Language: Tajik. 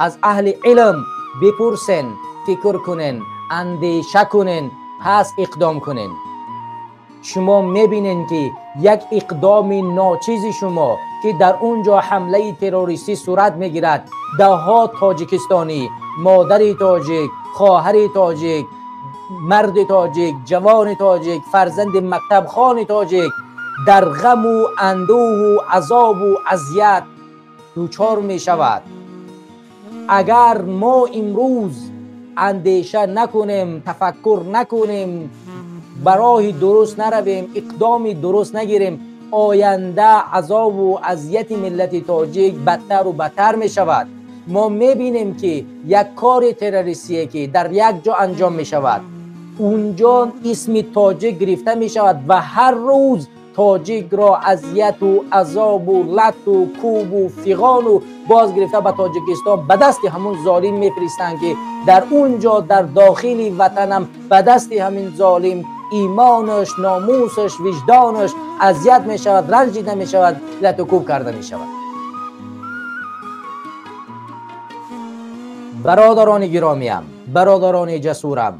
Аз аҳли илм бипурсен, фикр кунен, андеша кунен, пас иқдом кунен. Шумо мебинед, ки як иқдоми ночизи шумо, ки дар он ҷо ҳамлаи террористӣ сурат мегирад, даҳҳо тоҷикистонӣ, модари тоҷик, хоҳари тоҷик, марди тоҷик, ҷавони тоҷик, фарзанди мактабхони тоҷик дар ғаму андӯҳу азобу азият дучор мешавад. Агар мо имрӯз андеша накунем, тафаккур накунем, ба роҳи дуруст наравем, иқдоми дуруст нагирем, оянда азобу азияти миллати тоҷик бадтару бадтар мешавад. Мо мебинем, ки як кори террористие, ки дар як ҷо анҷом мешавад, унҷо исми тоҷик гирифта мешавад ва ҳар рӯз тоҷикро азияту азобу латту кӯбу фиғону боз гирифта ба Тоҷикистон ба дасти ҳамун золим мефиристанд, ки дар он ҷо, дар дохили ватанам, ба дасти ҳамин золим имонаш, номусаш, виҷдонаш азият мешавад, ранҷ дида мешавад, латту кӯб карда мешавад. Бародарони гиромиям, бародарони ҷасурам,